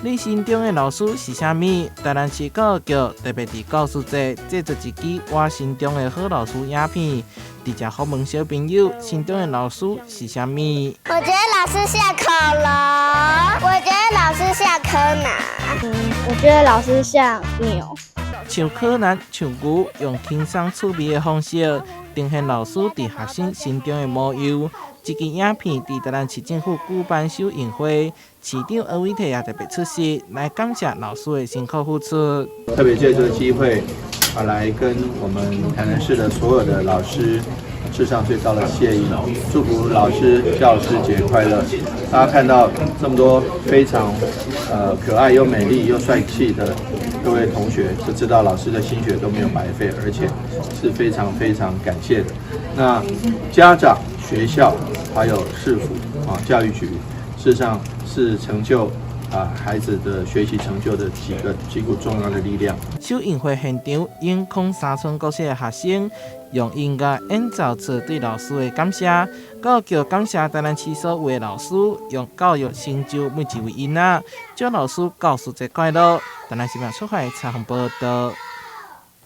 你心中的老師是啥物？台南市教育局特別佇教師節製作一支我心中的好老師影片，直接訪問小朋友心中的老師是啥物？我覺得老師像恐龍，我覺得老師像柯南，我覺得老師像牛。像柯南、像牛，用輕鬆趣味的方式呈現老師佇學生心中的模樣。這支影片佇台南市政府舉辦首映會，市長柯文哲也特別出席，來感謝老師的辛苦付出。特別借這個機會啊，來跟我們台南市的所有的老師致上最高的謝意，祝福老師教師節快樂。大家看到這麼多非常可愛又美麗又帥氣的各位同學，就知道老師的心血都沒有白費，而且是非常非常感謝的。那家長、學校還有市府啊，教育局，事實上是成就啊孩子的學習成就的幾股重要的力量。首映會現場，永康三村國小的學生用音樂演奏出對老師的感謝，教育局感謝台南市所有的老師，用教育成就每一位囡仔，祝老師教師節快樂。台南新聞出發採訪報道。